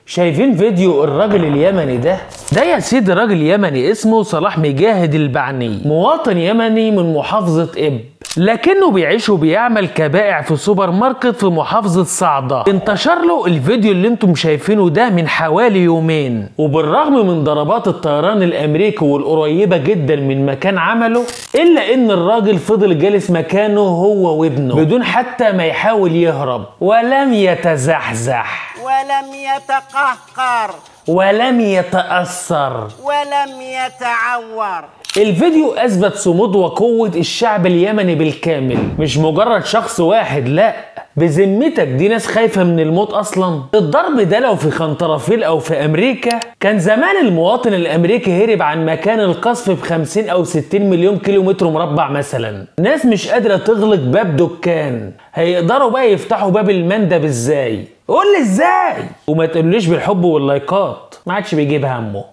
شايفين فيديو الراجل اليمني ده؟ ده يا سيدي راجل يمني اسمه صلاح مجاهد البعني، مواطن يمني من محافظة إب، لكنه بيعيش وبيعمل كبائع في سوبر ماركت في محافظة صعدة. انتشر له الفيديو اللي انتم شايفينه ده من حوالي يومين، وبالرغم من ضربات الطيران الامريكي والقريبة جدا من مكان عمله، الا ان الراجل فضل جالس مكانه هو وابنه بدون حتى ما يحاول يهرب، ولم يتزحزح ولم يتقهقر ولم يتأثر ولم يتعور. الفيديو أثبت صمود وقوة الشعب اليمني بالكامل، مش مجرد شخص واحد، لا بذمتك دي ناس خايفة من الموت أصلا. الضرب ده لو في خنطرافيل أو في أمريكا كان زمان المواطن الأمريكي هرب عن مكان القصف ب50 أو 60 مليون كيلو متر مربع مثلا. ناس مش قادرة تغلق باب دكان، هيقدروا بقى يفتحوا باب المندب ازاي؟ قول لي ازاي؟ وما تقوليش بالحب واللايكات، ما عادش بيجيب همه.